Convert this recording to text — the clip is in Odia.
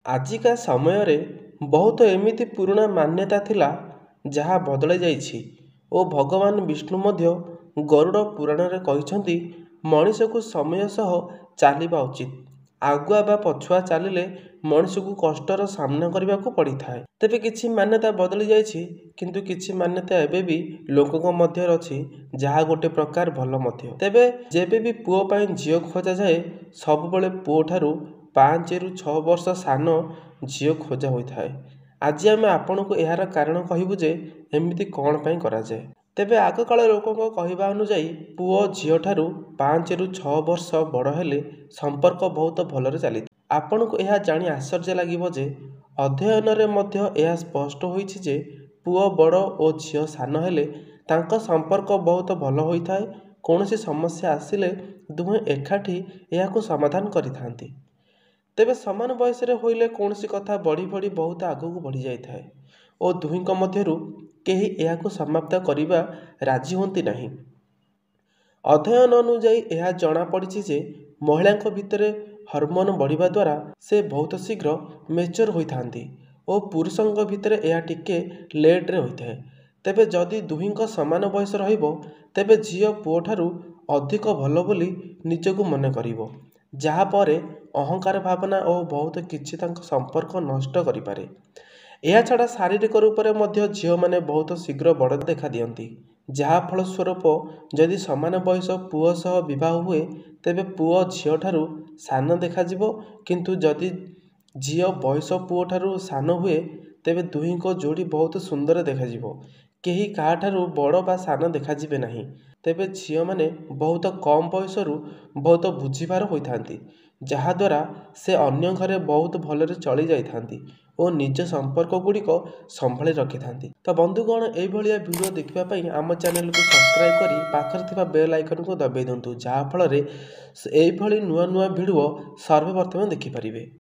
ଆଜିକା ସମୟରେ ବହୁତ ଏମିତି ପୁରୁଣା ମାନ୍ୟତା ଥିଲା ଯାହା ବଦଳି ଯାଇଛି ଓ ଭଗବାନ ବିଷ୍ଣୁ ମଧ୍ୟ ଗରୁଡ଼ ପୁରାଣରେ କହିଛନ୍ତି ମଣିଷକୁ ସମୟ ସହ ଚାଲିବା ଉଚିତ। ଆଗୁଆ ବା ପଛୁଆ ଚାଲିଲେ ମଣିଷକୁ କଷ୍ଟର ସାମ୍ନା କରିବାକୁ ପଡ଼ିଥାଏ। ତେବେ କିଛି ମାନ୍ୟତା ବଦଳି ଯାଇଛି, କିନ୍ତୁ କିଛି ମାନ୍ୟତା ଏବେ ବି ଲୋକଙ୍କ ମଧ୍ୟରେ ଅଛି, ଯାହା ଗୋଟେ ପ୍ରକାର ଭଲ ମଧ୍ୟ। ତେବେ ଯେବେ ବି ପୁଅ ପାଇଁ ଝିଅ ଖୋଜାଯାଏ, ସବୁବେଳେ ପୁଅଠାରୁ 5ରୁ 6 ବର୍ଷ ସାନ ଝିଅ ଖୋଜା ହୋଇଥାଏ। ଆଜି ଆମେ ଆପଣଙ୍କୁ ଏହାର କାରଣ କହିବୁ ଯେ ଏମିତି କ'ଣ ପାଇଁ କରାଯାଏ। ତେବେ ଆଗକାଳ ଲୋକଙ୍କ କହିବା ଅନୁଯାୟୀ ପୁଅ ଝିଅଠାରୁ 5ରୁ 6 ବର୍ଷ ବଡ଼ ହେଲେ ସମ୍ପର୍କ ବହୁତ ଭଲରେ ଚାଲିଥାଏ। ଆପଣଙ୍କୁ ଏହା ଜାଣି ଆଶ୍ଚର୍ଯ୍ୟ ଲାଗିବ ଯେ ଅଧ୍ୟୟନରେ ମଧ୍ୟ ଏହା ସ୍ପଷ୍ଟ ହୋଇଛି ଯେ ପୁଅ ବଡ଼ ଓ ଝିଅ ସାନ ହେଲେ ତାଙ୍କ ସମ୍ପର୍କ ବହୁତ ଭଲ ହୋଇଥାଏ। କୌଣସି ସମସ୍ୟା ଆସିଲେ ଦୁହେଁ ଏକାଠି ଏହାକୁ ସମାଧାନ କରିଥାନ୍ତି। ତେବେ ସମାନ ବୟସରେ ହୋଇଲେ କୌଣସି କଥା ବଢ଼ି ବଢ଼ି ବହୁତ ଆଗକୁ ବଢ଼ିଯାଇଥାଏ ଓ ଦୁହିଁଙ୍କ ମଧ୍ୟରୁ କେହି ଏହାକୁ ସମାପ୍ତ କରିବା ରାଜି ହୁଅନ୍ତି ନାହିଁ। ଅଧ୍ୟୟନ ଅନୁଯାୟୀ ଏହା ଜଣାପଡ଼ିଛି ଯେ ମହିଳାଙ୍କ ଭିତରେ ହରମୋନ ବଢ଼ିବା ଦ୍ୱାରା ସେ ବହୁତ ଶୀଘ୍ର ମେଚୁର ହୋଇଥାନ୍ତି ଓ ପୁରୁଷଙ୍କ ଭିତରେ ଏହା ଟିକେ ଲେଟରେ ହୋଇଥାଏ। ତେବେ ଯଦି ଦୁହିଁଙ୍କ ସମାନ ବୟସ ରହିବ, ତେବେ ଝିଅ ପୁଅଠାରୁ ଅଧିକ ଭଲ ବୋଲି ନିଜକୁ ମନେ କରିବ, ଯାହା ପରେ ଅହଙ୍କାର ଭାବନା ଓ ବହୁତ କିଛି ତାଙ୍କ ସମ୍ପର୍କ ନଷ୍ଟ କରିପାରେ। ଏହାଛଡ଼ା ଶାରୀରିକ ରୂପରେ ମଧ୍ୟ ଝିଅମାନେ ବହୁତ ଶୀଘ୍ର ବଡ଼ ଦେଖାଦିଅନ୍ତି, ଯାହା ଫଳସ୍ୱରୂପ ଯଦି ସମାନ ବୟସ ପୁଅ ସହ ବିବାହ ହୁଏ, ତେବେ ପୁଅ ଝିଅଠାରୁ ସାନ ଦେଖାଯିବ, କିନ୍ତୁ ଯଦି ଝିଅ ବୟସ ପୁଅଠାରୁ ସାନ ହୁଏ, ତେବେ ଦୁହିଁଙ୍କ ଯୋଡ଼ି ବହୁତ ସୁନ୍ଦର ଦେଖାଯିବ। କେହି କାହାଠାରୁ ବଡ଼ ବା ସାନ ଦେଖାଯିବେ ନାହିଁ। ତେବେ ଝିଅମାନେ ବହୁତ କମ୍ ବୟସରୁ ବହୁତ ବୁଝିବାର ହୋଇଥାନ୍ତି, ଯାହାଦ୍ୱାରା ସେ ଅନ୍ୟ ଘରେ ବହୁତ ଭଲରେ ଚଳି ଯାଇଥାନ୍ତି ଓ ନିଜ ସମ୍ପର୍କ ଗୁଡ଼ିକ ସମ୍ଭାଳି ରଖିଥାନ୍ତି। ତ ବନ୍ଧୁଗଣ, ଏଇଭଳିଆ ଭିଡ଼ିଓ ଦେଖିବା ପାଇଁ ଆମ ଚ୍ୟାନେଲକୁ ସବସ୍କ୍ରାଇବ୍ କରି ପାଖରେ ଥିବା ବେଲ୍ ଆଇକନକୁ ଦବାଇ ଦିଅନ୍ତୁ, ଯାହାଫଳରେ ଏଇଭଳି ନୂଆ ନୂଆ ଭିଡ଼ିଓ ସର୍ବପ୍ରଥମେ ଦେଖିପାରିବେ।